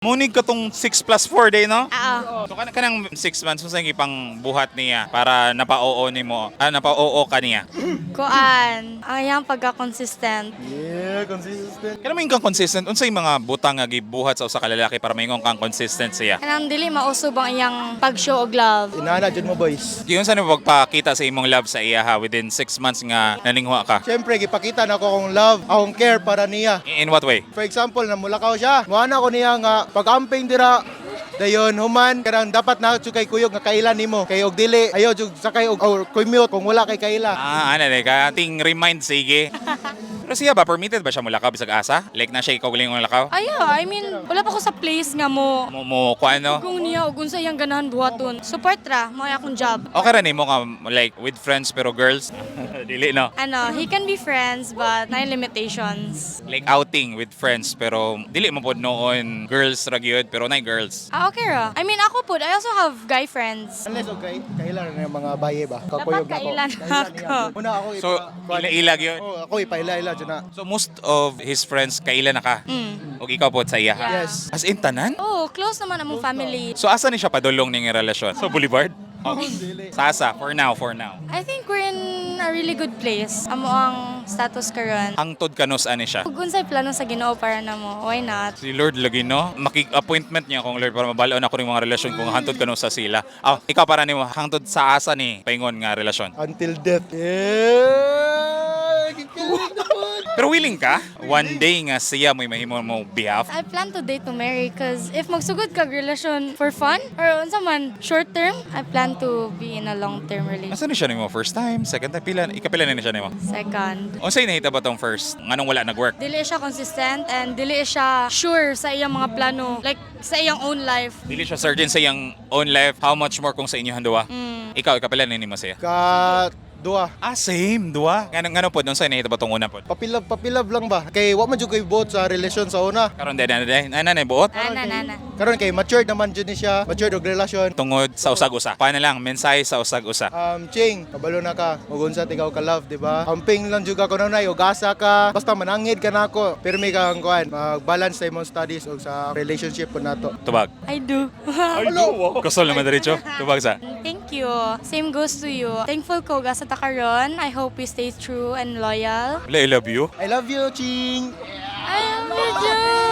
Munig ka tong 6 plus 4 day, no? Oo. So kanang 6 months mo sa ipang buhat niya para napa-oo nimo, ah, napa-oo ka niya? Kuan, ang iyang pagka-consistent. Yeah, consistent. Kana mo kang consistent, unsay mga butang nga gibuhat sa usa ka lalaki para maingon kang consistent siya? Kanang dili mausog ang iyang pag-show og love. Inana jud mo, boys. Giunsa nimo pagpakita sa imong love sa iya ha within 6 months nga naninguha ka? Siyempre, gipakita na ko akong love, akong care para niya. In what way? For example, namulakaw siya. Muana ko niya nga pag-amping dira dayon human karang dapat na jud kay kuyog nga kaila nimo kay og dili ayo jud sakay og or commute kung wala kay kaila. Ah, ana de ka ting remind, sige. Pero siya ba, permitted ba siya mulakaw bisag asa? Like na siya ikaw galing lakaw? Ay, yeah, I mean, wala pa ko sa place nga mo. Mo kuan, no? Kung niya og unsa iyang ganahan buhaton. Support ra, mao akong job. Okay ra nimo nga like with friends pero girls? Dili, no? Ano, he can be friends but na limitations. Like outing with friends pero dili mo pod noon girls ra gyud, pero nay girls. Ah, okay ra. I mean, ako pod, I also have guy friends. Unless okay, kaila na yung mga baye ba? Kakuyog na ko. Dapat kaila na niya. ako. Muna ako So ila-ila gyud. Oh, ako ipaila-ila jud na. So most of his friends kaila na ka. Og ikaw pod sa iya ha? Yeah. Yes. As in tanan? Oh, close naman among family. So asa ni siya padulong ning relasyon? Sa Boulevard? Oh. Sa asa for now, for now. I think we're in a really good place. Amo ang status karon. Hangtod kanus ani siya? Kung unsay plano sa Ginoo para namo, why not? Si Lord lagi, no? Makig-appointment niya akong Lord para mabalo na ako ning mga relasyon kung hangtod kanu sa sila. Ah, ikaw, para nimo, hangtod sa asa ni paingon nga relasyon? Until death. Yeah! Kikilig na pod. Pero willing ka one day nga siya mo'y mahimo mo behalf? I plan to date to marry 'cause if magsugod kag relasyon for fun or unsa man short term, I plan to be in a long term relationship. Asa ni siya nimo first time, second time, pila ikapila na ni siya nimo? Second. Unsay nahitabo tong first? Nganong wala nag-work? Dili siya consistent and dili siya sure sa iyang mga plano, like sa iyang own life. Dili siya certain sa iyang own life, how much more kung sa inyong duwa? Ikaw, ikapila na nimo siya? Ka duha. Ah, same, duwa. Ngano pod, unsay nahitabo tong una pod? Papilab papilab lang ba? Kay wa man jud koy buot sa relasyon sa una. Karon din na din, ana na buot? Ana na na. Karon kay matured naman jud ni siya, matured og relasyon. Tungod sa usag-usa. Paano lang, mensahe sa usag-usa? Ching, kabalo na ka. Ug unsa tigaw ka love, di ba? Amping lang jud ka kuno nay, ug asa ka. Basta manangid ka nako. Pirmi ka ang kuan, mag-balance sa imong studies ug sa relationship po nato. Tubag. I do. Kusol naman diretso. Tubag sa. Thank you. Same goes to you. Thankful ko gasa ta karon. I hope we stay true and loyal. I love you. I love you, Ching. I love you too.